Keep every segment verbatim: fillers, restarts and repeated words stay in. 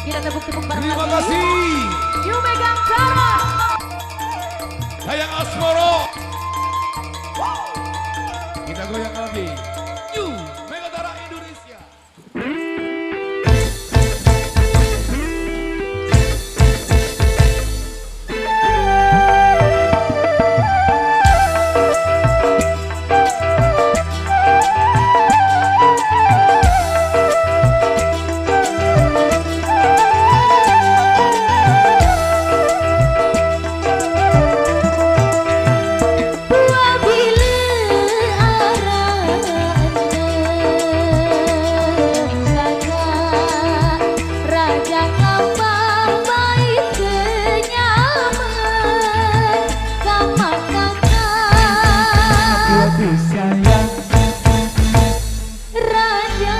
Kita tepuk-tepuk bareng. Terima kasih. New Megantara. Dayang Asmoro. Kita goyang lagi. New Megantara Indonesia. Raja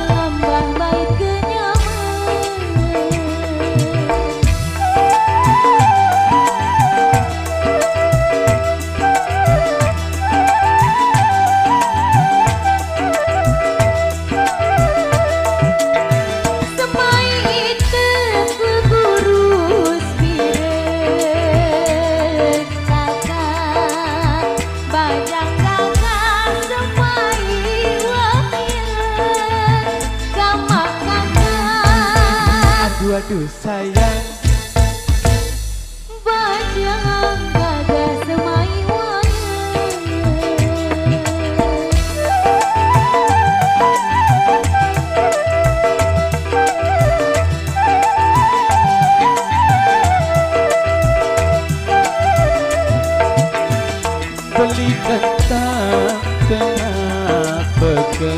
lambang bait kenyaman. Semai itu kuburus biren kakak. Bajang gagah semai wayah gamak kakak. Aduh, aduh, sayang. Bajang gagah semai wayah. Beli kentang tengah peken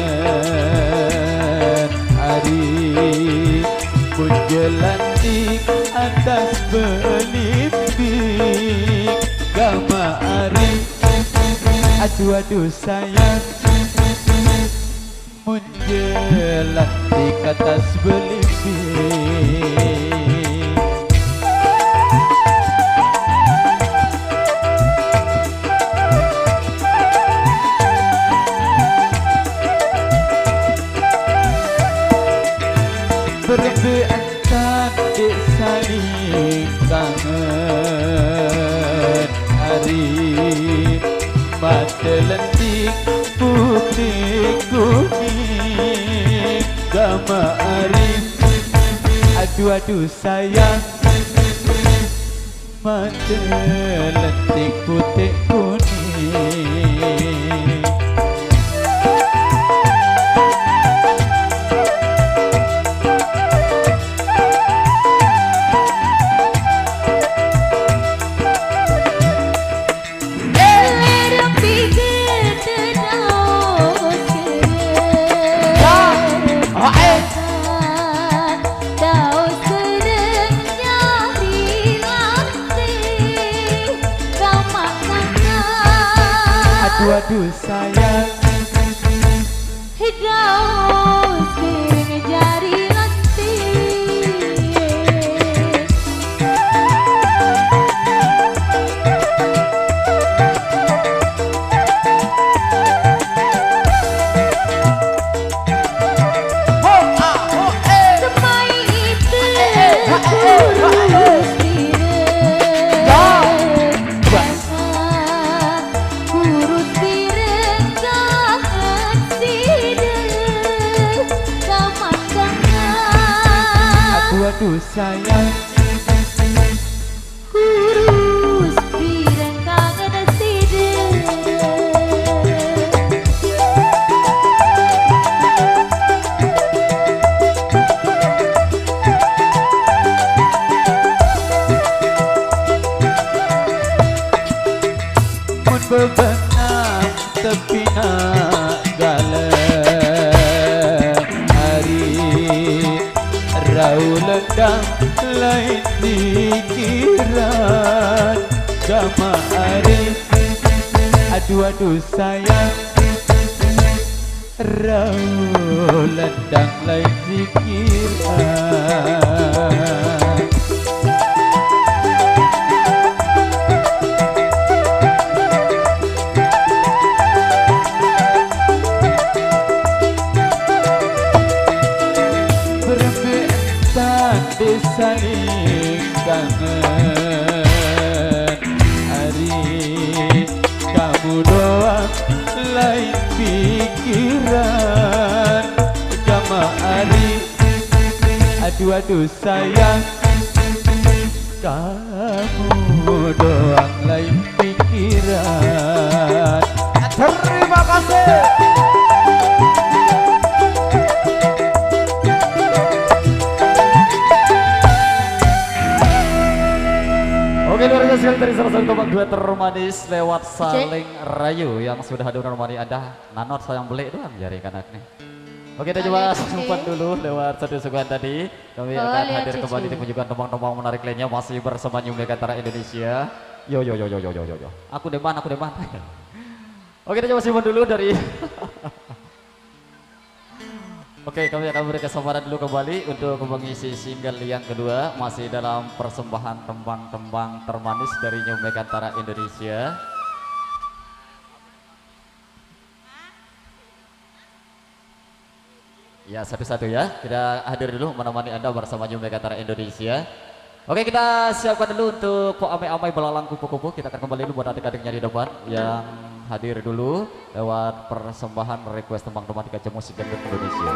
hari, pun jelantik atas belimbing gama hari. Aduh, aduh, sayang, mun jelantik atas belimbing. Berembe antan dek saling kangen hari. Mata lentik putih kuning gama hari. Aduh, aduh, sayang. Mata lentik putih kuning. Aduh, aduh, sayang. Daus kering jari lentik. Semai itu kurus biren. Kurus biren kangen side. Gamak-gamak. Aduh, aduh, sayang. Kurus biren kangen side. Mun bebenah tepi nak galem hari, rau lendang lain pikiran gama hari. Aduh, aduh, sayang. Rau lendang lain pikiran. Berembe entan Saling kangen. Ari kamu doang lain pikiran. Jama Ari. Aduh aduh sayang. Kamu doang lain pikiran. Terima kasih. Oke, luar biasa sekali dari salah satu kompak duet termanis lewat Saling Rayu yang sudah hadir menemani Anda. Nanot sayang belik doang jari kanak nih. Oke, kita coba simpan dulu lewat satu suguhan tadi. Kami akan hadir kembali di penjugaan tembang-tembang menarik lainnya, masih bersama New Megantara Indonesia. Yo yo yo yo yo yo yo yo. Aku deman, aku deman. Oke, kita coba simpan dulu dari Oke, kami akan beri kesempatan dulu kembali untuk mengisi single yang kedua, masih dalam persembahan tembang-tembang termanis dari New Megantara Indonesia. Ya, satu-satu ya. Kita hadir dulu menemani Anda bersama New Megantara Indonesia. Oke, kita siapkan dulu untuk Kok Amai-Amai Belalang Kupu-Kupu. Kita akan kembali dulu buat adik-adiknya di depan yang hadir dulu lewat persembahan request tembang romantika Jam Musik Dangdut Indonesia.